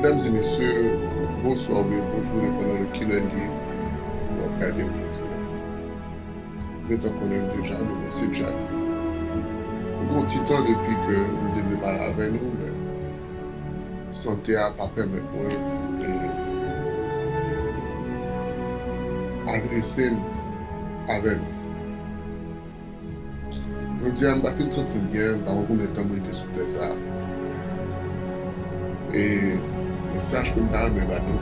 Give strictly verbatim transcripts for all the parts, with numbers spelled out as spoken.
Medam e mesye, bonswa oubyen bonjou, depandan de kilè l ye, w ap gade m jodi a. Ou gentan konnen m deja, men mwen se Jeff. Gen yon ti tan depi ke m te vle pale avè nou, men sante a pa pèmèt mwen, e, adrese m avè nou. Jodi a, m pa fin santi m byen, m pa konn konbyen tan m rete sou tè sa a. E mesaj ke m ta renmen ba nou,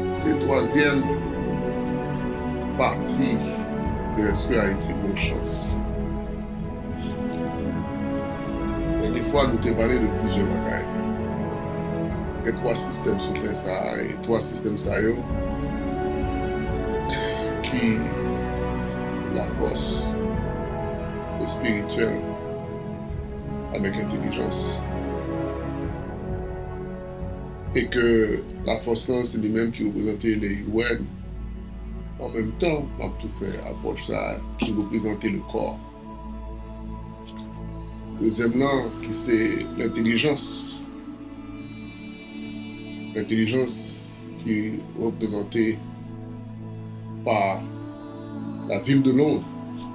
se twazyèm pati de Èske Ayiti gon chans? Dènye fwa, nou te pale de plizyè bagay. Gen twa sistèm sou tè sa a, e twa sistèm sa yo ki lafòs, espirityèl avèk entèlijans. E ke lafòs lan, se li menm ki reprezante le U N. An menm tan, m ap tou fè apwòch sa a ki reprezante le kò. Dezyèm lan, ki se lentèlijans. Lentèlijans ki reprezante pa la ville de Londres,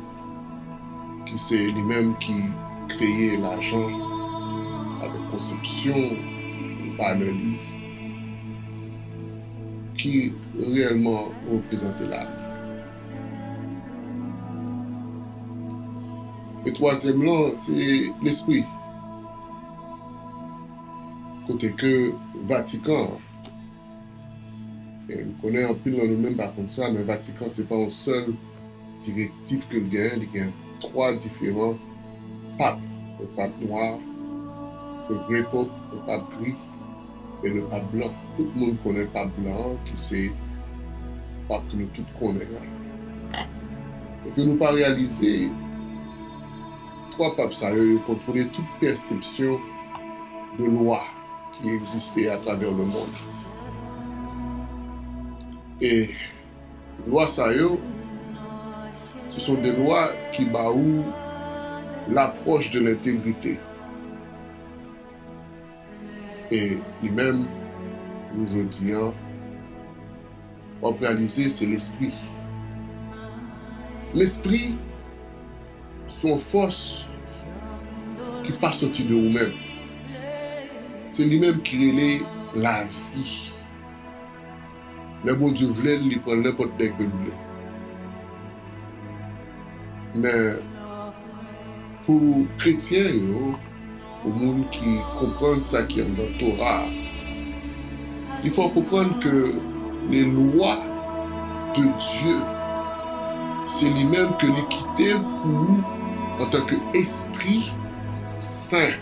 ki se li menm ki kreye lajan avèk konsepsyon valè li, ki reyèlman reprezante la. E twazyèm lan, se lespri. Kote ke Vatikan, e m konnen anpil nan nou menm pa konn sa, men Vatikan se pa yon sèl direktif ke l genyen, li gen twa diferan pap. Le pap nwa, le gre pop, le pap gri, e le pap blan. Tout moun konnen pap blan an, ki se pap ke nou tout konnen an. E ke nou pa reyalize, twa pap sa yo, yo kontwole tout pèsepsyon de lwa ki egziste atravè lemonn. E lwa sa yo, ce sont des lois qui ba ou l'approche de l'intégrité. E li menm, nou jodi an, w ap reyalize se lespri. Lespri, se yon fòs ki pa soti de ou menm. Se li menm ki rele lavi. Lè Bondye vle l, li pran l nenpòt lè ke l vle. Men, pou kretyen yo, pou moun ki konprann sa ki anndan Tora a, li fè w konprann ke les lois de Dieu, se li menm ke li kite pou ou antanke espri sen.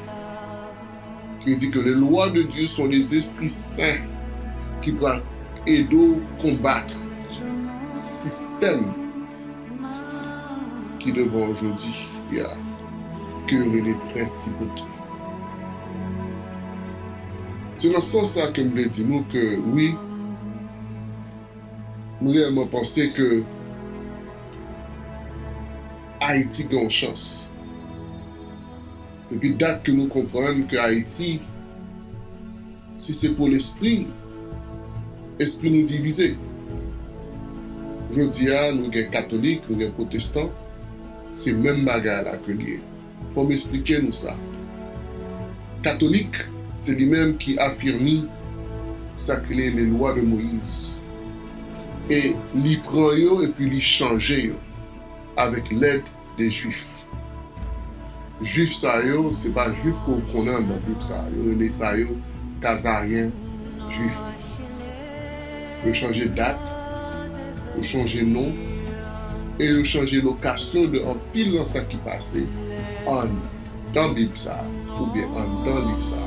Ki vle di ke les lois de Dieu sont les esprits saints ki pral ede w konbat sistèm ki devan w jodi a, ke yo rele prensipalité. Se nan sans sa ke m vle di nou ke wi, m reyèlman panse ke Ayiti gen yon chans. Depi dat ke nou konprann ke Ayiti, si se pou lespri, espri nou divize. Jodi a, nou gen katolik, nou gen pwotestan, se menm bagay la ke l ye. Fò m esplike nou sa. Katolik, se li menm ki afime sa ki rele les lois de Moïse. E li pran yo epi li chanje yo avèk lèd de Jwif. Jwif sa yo, se pa Jwif ke w konnen anndan Bib sa. Yo rele sa yo Kazaryen Jwif. Yo chanje dat, yo chanje non, e yo chanje lokasyon de anpil nan sa ki pase anndan Bib sa, oubyen anndan liv sa.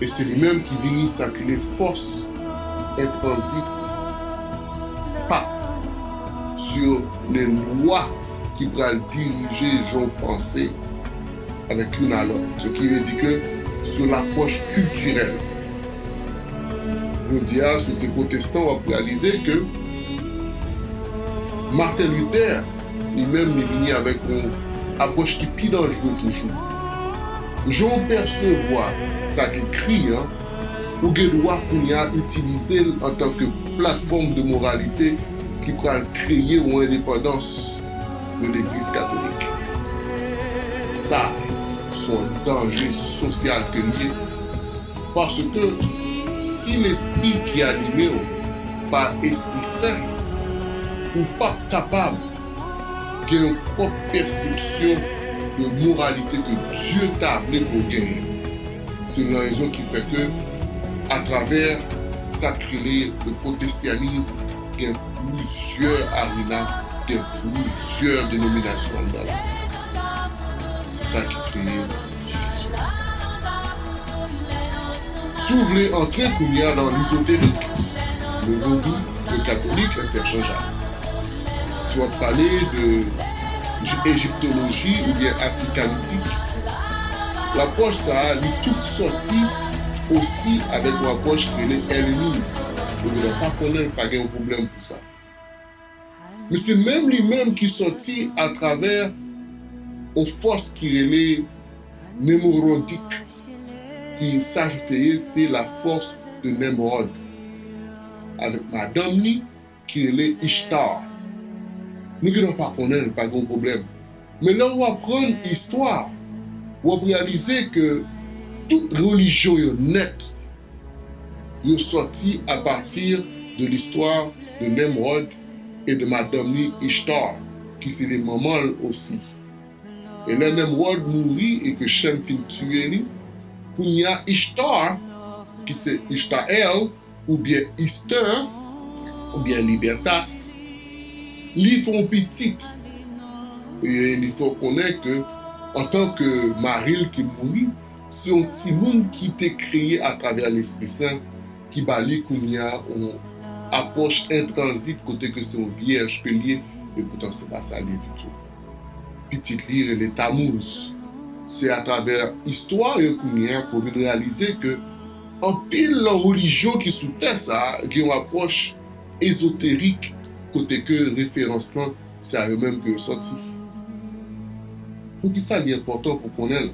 E se li menm ki vini sa ki rele fòs entranzit pap sur les lois ki pral dirije jan w panse avèk youn a lòt. Ce qui veut dire que sur l'approche culturelle. Jodi a, si w se pwotestan, w ap reyalize ke Martin Luther, li menm, li vini avèk yon apwòch ki pi danjere toujou. Jan w pèsevwa sa k ekri an, ou gen dwa kounye a itilize l antanke platfòm de moralite ki pral kreye yon endepandans de Legliz Katolik. Sa, se yon danje sosyal ke l ye, paske si lespri ki anime w pa Espri Sen, ou p ap kapab gen yon pwòp pèsepsyon de moralite ke Dye ta vle ke w genyen. Se yon rezon ki fè ke, atravè sa k rele le protestyanism, gen plizyè arena, gen plizyè denominasyon anndan la. Se sa ki kreye divizyon. Si w vle antre kounye a nan lezoterik, le vodou, le katolik entèchanjab. Si w ap pale de ejiptoloji oubyen afrikanitik, lapwòch sa a, li tout sòti osi avèk yon apwòch ki rele eleniz. Ou gen dwa pa konnen l, pa gen yon pwoblèm pou sa. Men se menm li menm ki sòti atravè yon fòs ki rele Nemorodik, ki sa li te ye, se la force de Nemrod, avèk madanm li ki rele Ishtar. Nou gen dwa pa konnen l, pa gen pwoblèm. Men lè w aprann istwa, w ap reyalize ke tout relijyon yo nèt, yo sòti apati de listwa de Nemrod e de madanm li Ishtar, ki se te manman l osi. E lè Nemrod mouri e ke Shem fin tiye li, kounye a Ishtar, ki se Ishtar El, oubyen Easter, oubyen Libertas, li fè yon pitit. E li fè w konnen ke, antanke mari l ki mouri, se yon timoun ki te kreye atravè Lespri Sen, ki ba li kounye a yon apwòch entranzik kote ke se yon vyèj ke l ye, e poutan se pa sa l ye ditou. Pitit li rele Tamouz. Se atravè istwa yo kounye a ke w vin reyalize ke anpil relijyon ki sou tè sa a gen yon apwòch ezoterik kote ke referans lan se a yo menm ke yo sòti. Poukisa li enpòtan pou konnen l?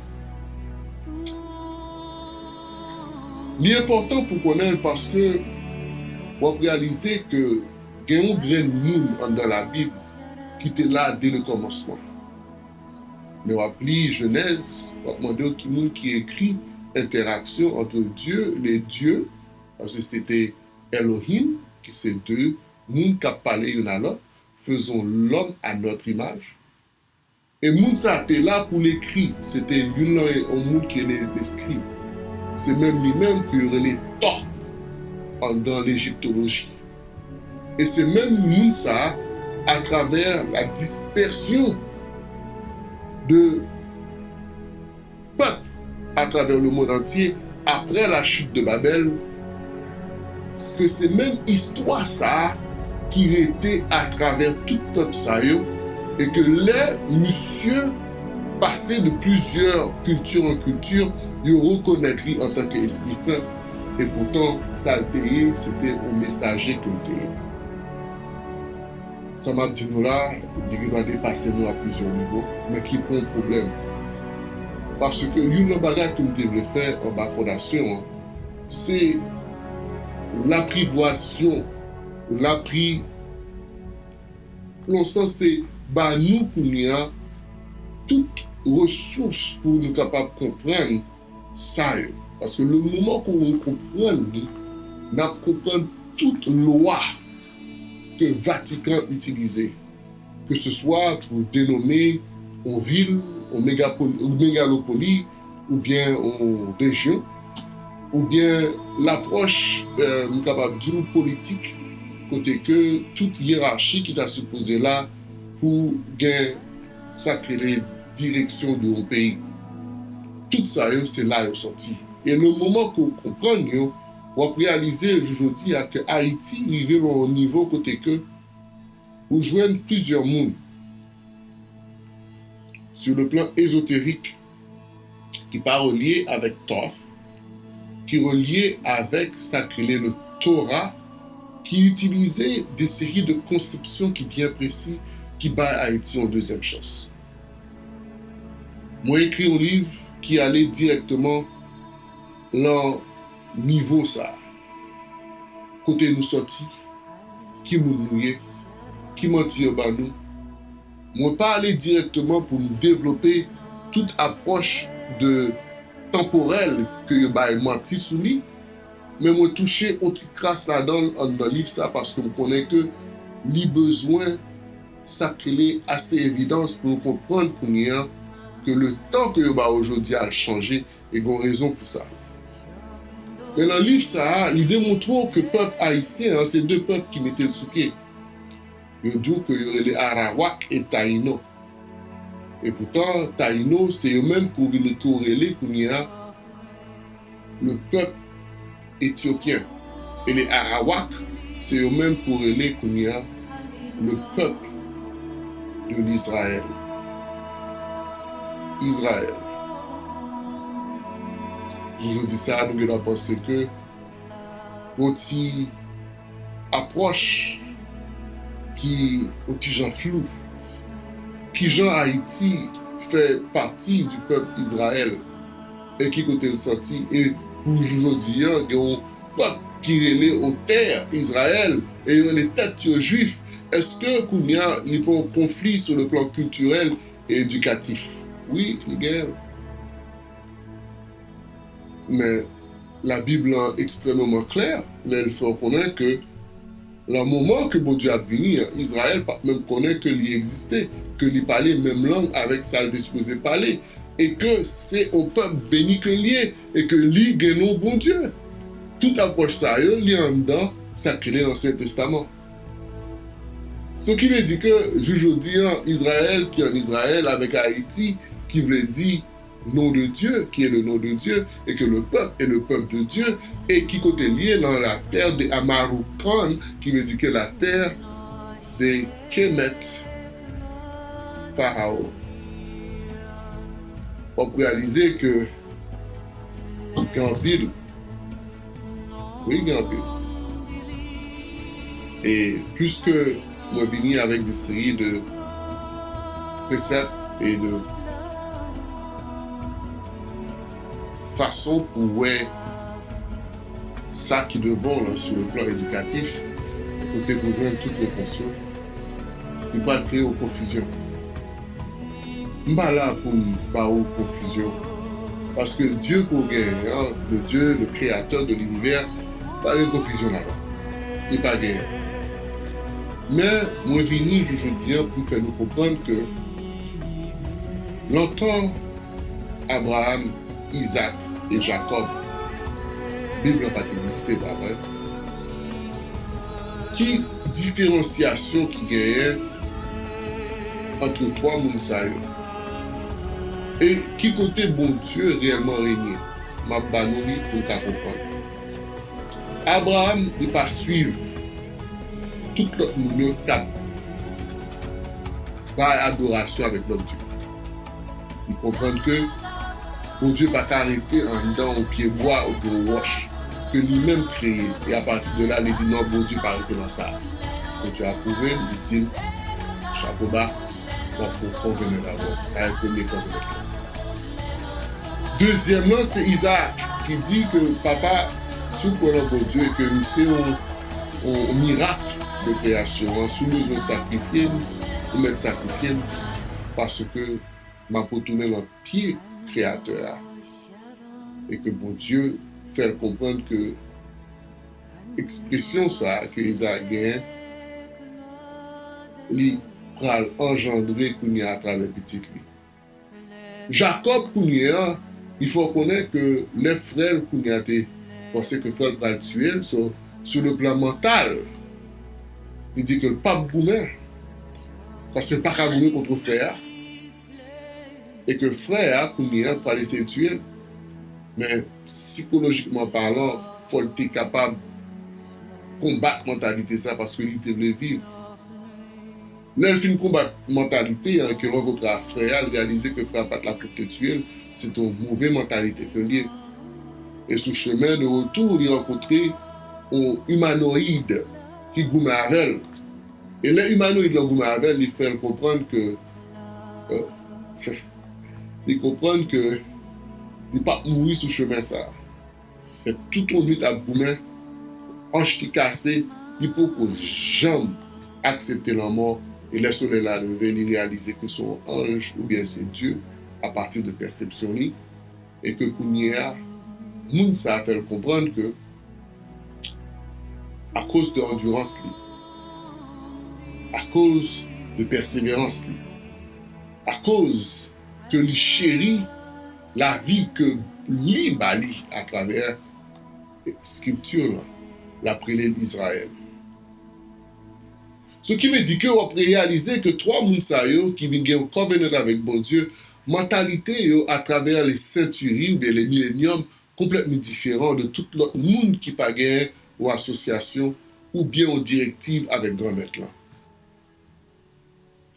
Li enpòtan pou konnen l paske w ap reyalize ke gen yon grenn moun anndan Labib ki te la de le kòmansman. Lè w ap li Jenèz, w ap mande w ki moun ki ekri entèraksyon ant Dye, le Dye, paske se te Elohim, ki se de moun k ap pale youn a lòt, faisons l'homme à notre image. E moun sa a te la pou l ekri, se te youn nan yon moun ki rele leskrib. Se menm li menm ke yo rele Thoth anndan lejiptoloji. E se menm moun sa a, atravè la dispèsyon de pèp atravè le monde entier, après la chute de Babel, ke se menm istwa sa a ki rete atravè tout pèp sa yo, e ke lè misye pase de plizyè kilti an kilti, yo rekonèt li antanke Espri Sen, e poutan, sa l te ye, se te yon mesaje ke l te ye. Sa m ap di nou la, li gen dwa depase nou a plizyè nivo, men ki pa yon pwoblèm. Paske youn nan bagay ke m te vle fè anba fondasyon an, se laprivwazyon, lapri, nan sans se ba nou kounye a tout resous pou nou kapab konprann sa yo. Paske le moman ke nou konprann li, n ap konprann tout lwa ke Vatikan itilize, ke se swa pou denome yon vil, yon megapoli, yon megalopoli, oubyen yon rejyon, oubyen lapwòch, eh, nou kapab di w politik, kote ke tout yerachi ki ta sipoze la pou gen sa k rele direksyon de yon peyi. Tout sa yo, se la yo sòti. E le moman ke w konprann yo, w ap reyalize jou jodi a ke Ayiti rive nan yon nivo kote ke ou jwenn plizyè moun, sur le plan ésotérik, ki pa relye avèk Thoth, ki relye avèk sa k rele le Torah, ki itilize de seri de konsepsyon ki byen presi, ki bay Ayiti yon dezyèm chans. Mwen ekri yon liv ki ale dirèkteman lan nivo sa a. Kote nou sòti, ki moun nou ye, ki manti yo ba nou. Mwen pa ale dirèkteman pou m devlope tout apwòch de tanporèl ke yo bay manti sou li, men mwen touche yon ti kras ladan l anndan liv sa paske m konnen ke li bezwen sa k rele ase evidans pou nou konprann kounye a ke le tan ke yo ba w jodi a l chanje e gen yon rezon pou sa. Men nan liv sa a, li demontre w ke pèp ayisyen an se de pèp ki mete l sou pye. Yo di w ke yo rele Arawak e Tayino. E poutan, Tayino se yo menm ke w vin ke w rele kounye a le pèp etyopyen. E le Arawak, se yo menm ke w rele kounye a le pèp de Lizrayèl. Izrayèl. Jodi sa a, nou gen dwa panse ke yon ti apwòch ki yon ti jan flou. Kijan Ayiti fè pati di pèp Izrayèl? E ki kote l sòti? E pou jou jodi a, gen yon pèp ki rele otè Izrayèl, e yo rele tèt yo Jwif. Èske kounye a, li pa yon konfli sou le plan kiltirèl e edikatif? Wi, li genyen l. Men, Labib lan ekstrèmeman klè lè l fè w konnen ke lan moman ke Bondye ap vini an, Izrayèl p ap menm konnen ke li egziste, ke li pale menm lang avèk sa l te sipoze pale, e ke se yon pèp beni ke l ye, e ke li gen non Bondye. Tout apwòch sa yo, li anndan sa k rele Ansyen Testaman. Sa ki vle di ke jou jodi an, Izrayèl ki ann Izrayèl avèk Ayiti, ki vle di nom de Dieu, qui est le nom de Dieu, et que le peuple est le peuple de Dieu, et ki kote l ye lan la terre de Amaroukan, ki vle di ke la terre de Kemet Farao. W ap reyalize ke gen anpil Wi, gen anpil. E plis ke mwen vini avèk de seri de presèp e de fason pou wè sa ki devan w lan sou le plan edikatif, kote pou jwenn tout repons yo, li pral kreye w konfizyon. M pa la pou m ba ou konfizyon. Paske Dye ke w genyen an, le Dieu, le créateur de l'univers, pa gen konfizyon ladan. Li pa genyen. Men, mwen vini jou jodi an pou m fè nou konprann ke lontan Abraham, Izak e Jakòb, Bib lan pa t egziste, pa vre? Ki diferansyasyon ki genyen ant twa moun sa yo? E ki kote Bondye reyèlman renye? M ap ba nou li pou n ka konprann. Abraham, li pa swiv tout lòt moun yo k t ap bay adorasyon avèk lòt dye. Li konprann ke Bondye pa ka rete anndan yon pyebwa oubyen yon wòch ke li menm kreye, e apati de la, li di, "Non, Bondye pa rete nan sa a." Bondye apwouve l, li di l, "Chapo ba, m ap fè yon covenant avè w." Sa e premye covenant la. Dezyèm nan, se Izaak ki di ke, "Papa, si w kwè nan Bondye e ke m se yon, yon, yon mirak de kreyasyon an, si w bezwen sakrifye m, ou mèt sakrifye m, paske m ap retounen nan pye Kreyatè a." E ke Bondye fè l konprann ke ekspresyon sa a ke Izaak genyen, li pral anjandre kounye a atravè pitit li. Jakòb kounye a, li fè w konnen ke lè frè l kounye a te panse ke frè l pral tiye l, so, sou le plan mantal, li di ke l p ap goumen, paske l pa ka goumen kont frè a, e ke frè a kounye a pral eseye tiye l. Men, sikolojikman palan, fò l te kapab konbat mantalite sa, paske li te vle viv. Lè l fin konbat mantalite an, ke l rankontre a frè a, l reyalize ke frè a pa t la pou l te tiye l, se te yon move mantalite ke l ye. E sou chemen de retou, li rankontre yon imanoyid ki goumen avè l. E lè imanoyid lan goumen avè l, li fè l konprann ke, euh, li konprann ke Li p ap mouri sou chemen sa a. Fè tout yon nwit ap goumen, anch ki kase, li poko janm aksepte lanmò, e lè solèy la leve, li reyalize ke se yon anj oubyen se Dye, apati de pèsepsyon li, e ke kounye a, moun sa a fè l konprann ke akoz de andirans li, akoz de pèseverans li, akoz ke li cheri lavi ke li ba li atravè Skripti lan, l ap rele l Izrayèl. Ce qui veut dire que w ap reyalize ke twa moun sa yo ki vin gen yon covenant avèk Bondye, mantalite yo atravè le century oubyen le millennium konplètman diferan de tout lòt moun ki pa gen yon asosyasyon oubyen yon direktiv avèk Granmèt lan.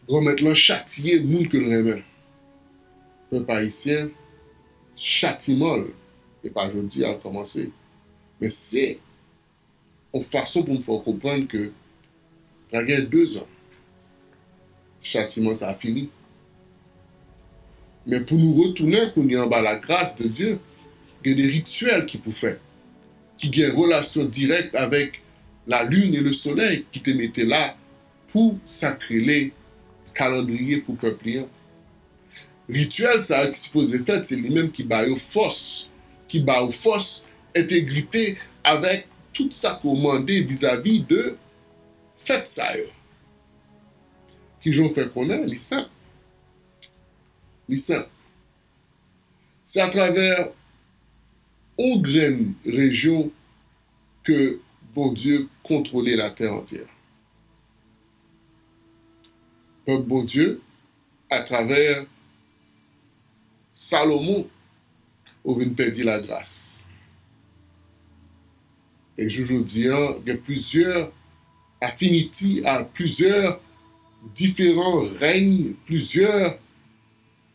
Granmèt lan chatiye moun ke l renmen. Pèp ayisyen, chatiman l, e pa jodi a l kòmanse, men se yon fason pou m fè w konprann ke pral gen dezan chatiman sa a fini. Men pou nou retounen kounye a anba la gras de Dye, gen de rityèl ki pou fèt, ki gen relasyon dirèk avèk lalin e lesolèy ki te mete la pou sa k rele kalandriye pou pèp li an. Rityèl sa a ki sipoze fèt, se li menm ki ba yo fòs, ki ba yo fòs, entegrite avèk tout sa ke w mande vizavi de fèt sa yo. Kijan w fè konnen? Li senp. Li senp. Se atravè yon grenn rejyon ke Bondye kontwole latè antyè. Pèp Bondye, atravè Salomon, ou vin pèdi lagras. E jou jodi a, gen plizyè afiniti a plizyè diferan rèy, plizyè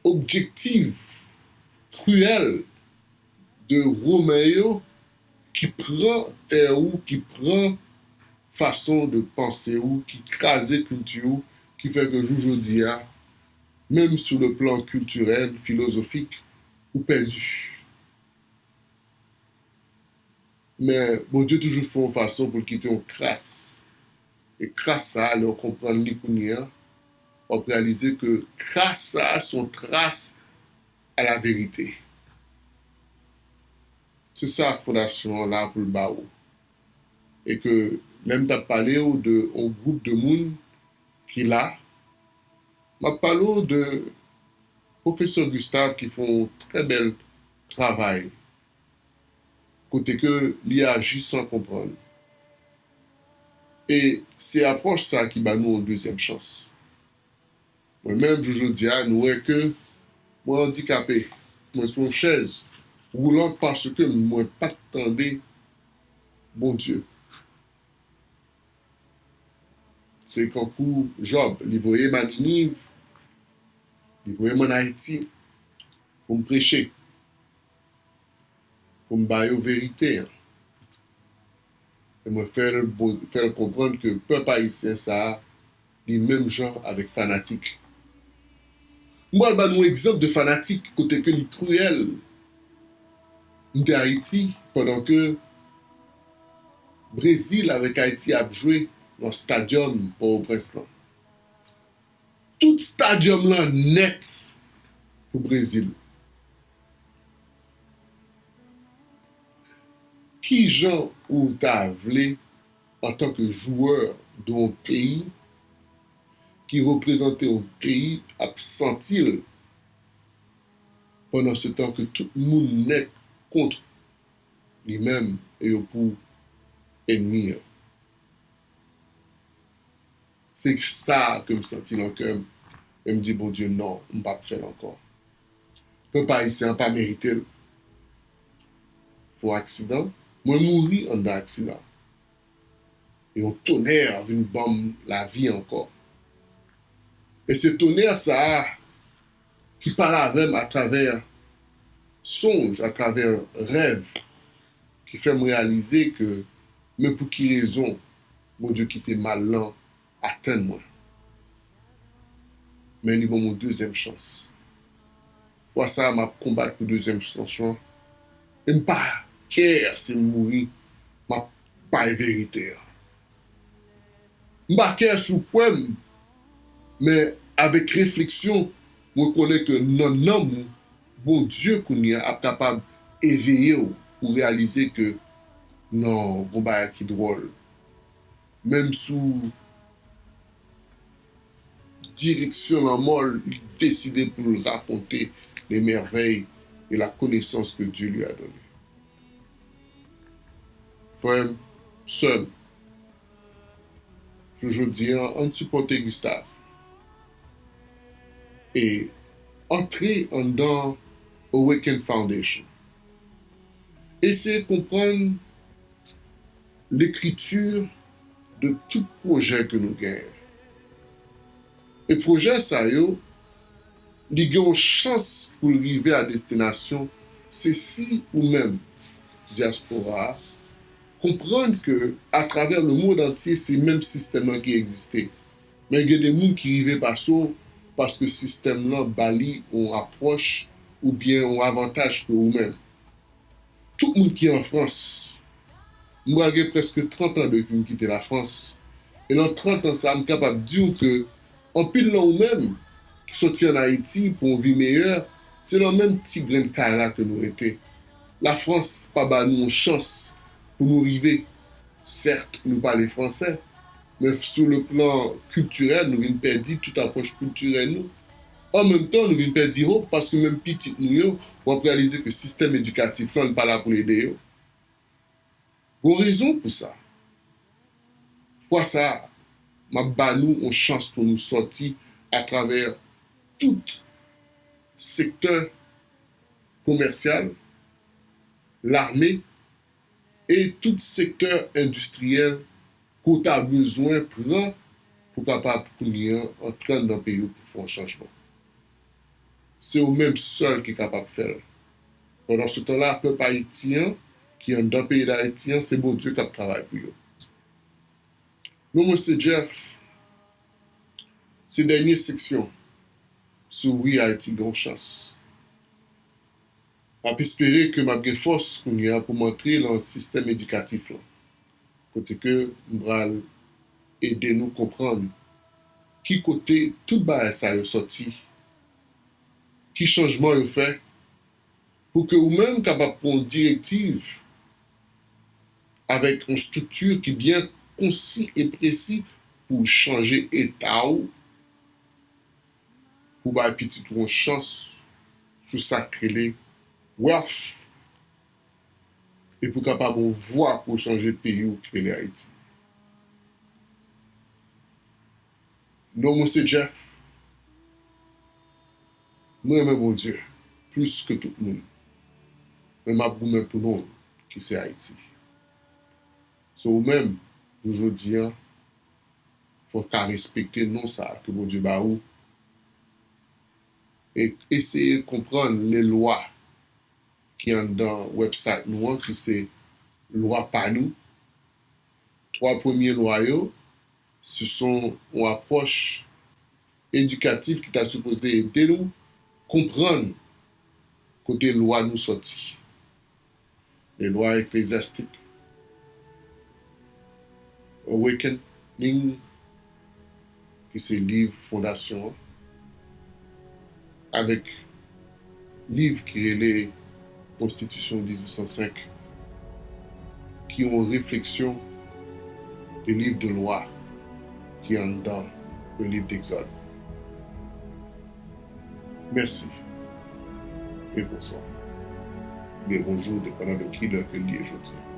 objektif kriyèl de Women yo ki pran tè ou, ki pran fason de panse ou, ki kraze kilti ou, ki fè ke jou jodi a, menm sou le plan kiltirèl, filozofik, ou pèdi. Men Bondye toujou fè yon fason pou l kite yon kras. E kras sa a, lè w konprann li kounye a, w ap reyalize ke kras sa a se yon tras a la verite. Se sa fondasyon an la pou l ba ou. E ke lè m t ap pale w de yon gwoup de moun ki la, m ap pale w de pwofesè Gustave ki fè yon trè bèl travay kote ke li aji san konprann. E se apwòch sa ki ba nou yon dezyèm chans. Mwen menm, jou jodi a, nou wè ke mwen andikape. Mwen sou yon chèz woulant paske mwen pa t tande Bondye. Se kankou Jòb, li voye m a Niniv, li voye m ann Ayiti pou m preche, pou m ba yo verite an. E mwen fè l, fè l konprann ke pèp ayisyen sa a, li menm jan avèk fanatik. M pral ba nou egzanp de fanatik kote ke li kriyèl. M te Ayiti pandan ke Brezil avèk Ayiti ap jwe nan stadyòm Pòtoprens lan. Tout stadyòm lan nèt pou Brezil. Kijan ou ta vle, antanke jwè de yon peyi ki reprezante yon peyi, ap santi l pandan se tan ke tout moun nèt kont li menm e yo pou ènmi an? Se sa ke m santi nan kè m. E m di Bondye, non, m p ap fè l ankò. Pèp ayisyen an pa merite l. Fè yon aksidan, mwen mouri anndan aksidan. E yon tonè vin ban m lavi ankò. E se tonè sa a ki pale avè m atravè sonj, atravè rèv, ki fè m reyalize ke men pou ki rezon Bondye kite mal lan atenn mwen. Men li ban m yon dezyèm chans. Fwa sa a, m ap konbat pou dezyèm chans lan. E m pa kè si m mouri, m ap bay verite an. M pa kè si w kwè m, men avèk refleksyon, mwen konnen ke nan nanm ou, Bondye kounye a ap kapab eveye w pou w reyalize ke non, gon bagay ki dwòl. Menm sou direksyon lanmò l, li deside pou l rakonte les merveilles et la connaissance que Dieu lui a donnée. Frè m, sè m, jou jodi an, ann sipòte Gustave e antre anndan Awaken Foundation. Eseye konprann lekriti de tout pwojè ke nou genyen. E pwojè sa yo, li gen yon chans pou l rive a destinasyon, se si ou menm, dyaspora a, konprann ke atravè le monde entier, se menm sistèm nan ki egziste. Men gen de moun ki rive pase w paske sistèm nan ba li yon apwòch oubyen yon avantaj ke ou menm. Tout moun ki an Frans, m pral gen prèske trant an depi m kite Lafrans. E nan trant an sa a, m kapab di w ke anpil nan ou menm ki soti ann Ayiti pou yon vi meyè, se nan menm ti grenn kay la ke nou rete. Lafrans pa ba nou yon chans pou nou rive. Sèt, nou pale fransè, men sou le plan kiltirèl, nou vin pèdi tout apwòch kiltirèl nou. An menm tan, nou vin pèdi hope, paske menm pitit nou yo, w ap reyalize ke sistèm edikatif lan, li pa la pou l ede yo. Gon rezon pou sa. Fwa sa a, m ap ba nou yon chans pou nou sòti atravè tout sektè komèsyal, lame, e tout sektè endistriyèl ke w ta bezwen pran pou w kapab kounye a antre anndan peyi w pou fè yon chanjman. Se ou menm sèl ki kapab fè l. Pandan se tan la, pèp ayisyen ki anndan peyi Dayiti an, se Bondye k ap travay pou yo. Non mwen se Jeff. Se dènye seksyon sou Wi Ayiti gen yon chans. M ap espere ke m ap gen fòs kounye a pou m antre nan sistèm edikatif lan, kote ke m pral ede nou konprann ki kote tout bagay sa yo sòti, ki chanjman yo fè, pou ke ou menm kapab pran yon direktiv avèk yon estrikti ki byen konsi e presi pou chanje eta w, pou bay pitit ou yon chans sou sa k rele wealth, e pou kapab yon vwa pou chanje peyi w ki rele Ayiti. Non mwen se Jeff. Mwen renmen Bondye plis ke tout moun. Men m ap goumen pou non ki se Ayiti. So ou menm, jou jodi a, fò w ka respekte non sa a ke Bondye ba ou. E eseye konprann le lwa ki anndan website nou an, ki se lwa pa nou. Twa premye lwa yo, se son yon apwòch edikatif ki ta sipoze ede nou konprann kote lwa nou sòti. Les lois ecclésiastiques, Awakening, ki se liv fondasyon an, avèk liv ki rele Konstitisyon dizuit san senk, ki yon refleksyon de liv de lwa ki anndan le liv Degzòd. Mèsi e bonswa. Oubyen bonjou, depandan de ki lè ke l ye jodi a.